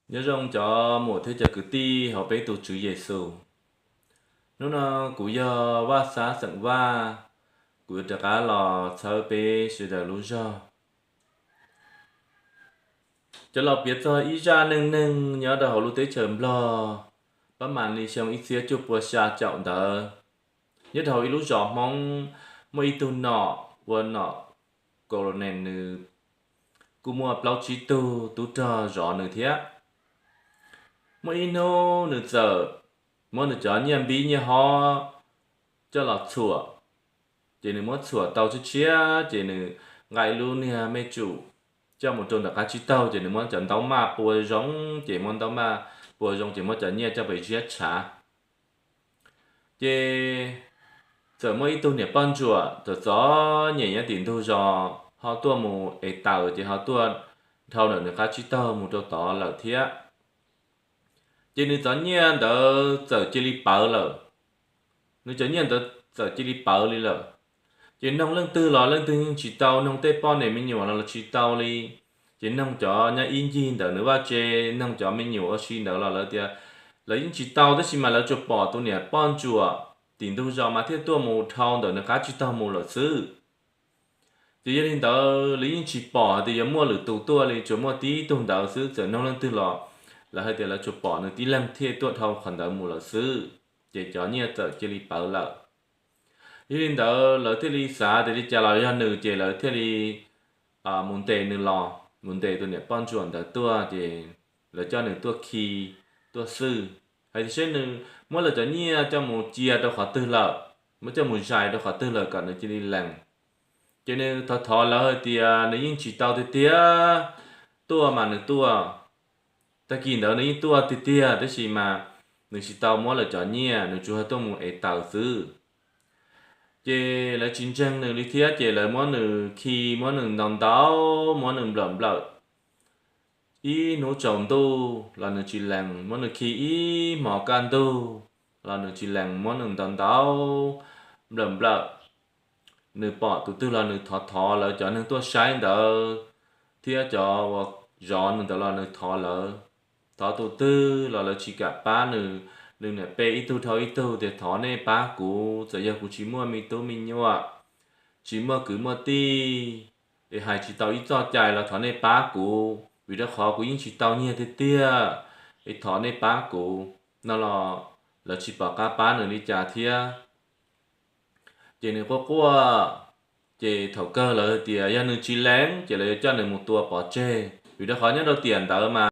Nyob zoo cov muam thiab cov kwv tij hauv peb tus Tswv Yexus. Hnub no kuv yog Vaj Xab xeem Vaj, kuv yuav rov qab los txhawb peb sawv daws lub zog. Cov laus piav txog ib zaj neej neeg nyob rau hauv lub teb chaws Nplog, pab mam li xyoo ib txhiab cuaj pua xya caum ntawd, nyob rau hauv ib lub zos Hmoob, muaj ib tug nom ua nom Colonel, nws kuj muaj plaub tsib tug tub rog zov nws thiab. Muaj ib hnub nws txawm muab nws cov nyiaj npib nyiaj hob coj los txhuam. Ces nws muab txhuam tau tshiab tshiab ces nws nqa ib lub niag mej tsum coj mus rau ntawm qab tsib taug, ces nws muab cov ntaub maj pua zoo, ces muab ntaub maj pua zoo ces muab cov nyiaj coj pem ziab tshav. Ces txawm muaj ib tug niam poj ntsuam txom txom nyem nyob tim ntug zos ho tuaj mus ev taws, ces ho tuaj dhau ntawm nws qab tsib taug mus rau tod lawm thiab. Ces nws cov nyiaj ntawd txawm cia li pawv lawm. Nws cov nyiaj ntawd txawm cia li pawv li lawm. Ces noog leej twg los leej twg yeej tsis tau, noog tej poj niam me nyuam los los tsis tau li. Ces noog cov nyob ib ncig ntawm nws vaj tse, noog cov me nyuam ua si ntawd los lawv tias lawv yeej tsis tau, tab sis mas lawv tsuas pom tus niam poj ntsuam tim ntug zos mas thiaj tuaj mus dhau ntawm nws qab tsib taug mus lawm xwb. Ces yog li ntawd lawv yeej tsis pom hais tias yuav muaj lwm tus tuaj li, tsuas muaj tib tug ntawd xwb, txawm noog leej twg los lawv hais tias lawv tsuas pom nws tib leeg thiaj tuaj dhau qhov ntawd mus lawm xwb. Ces cov nyiaj txawm cia li pawv lawm. Yog li ntawd lawv thiaj li xav tias li cas los yog nws, ces lawv thiaj li mus ntes nws los, mus ntes tus niam poj ntsuam ntawd tuaj, ces lawv coj nws tuaj khi, tuaj xwj, hais tias seb nws muab lawv cov nyiaj coj mus cia rau qhov twg lawm, muab coj mus zais rau qhov twg lawm kom nws cia li lees. Ces nws thov thov lawv hais tias nws yeej tsis tau tiag tiag, tuaj mas nws tuaj, tag kis ntawd nws yeej tuaj tiag tiag, tab sis mas nws tsis tau muab lawv cov nyiaj, nws tsuas tuaj mus ev taws xwb. Ces lawv tsis ntseeg nws li thiab, ces lawv muab nws khi, muab nws ntaus ntaus, muab nws nplawm nplawm. Ib hnub tsaus ntuj los nws tsis lees, muab nws khi ib hmo kaj ntug los nws tsis lees, muab nws ntaus ntaus, nplawm nplawm. Nws pom tus twg los nws thov thov lawv cov neeg tuaj saib ntawd, thiab cov uas zov nws ntawd los nws thov lawv. Thov tus twg los lawv tsis kam pab nws. Nws niam pe ib tug dhau ib tug tias thov nej pab kuv, txawm yog kuv tsis muaj me tub me nyuam, tsis muaj kwv muaj tij, es hais tsis tau ib txoj cai los thov nej pab kuv, vim rau qhov kuv yeej tsis tau nyiaj tiag tiag, es thov nej pab kuv no los lawv tsis pom qab pab nws li cas thiab. Ces nws quaj quaj, ces thaum kawg lawv tias yog nws tsis lees ces lawv yuav coj nws mus tua pov tseg, vim rau qhov nyob rau tiam ntawd mas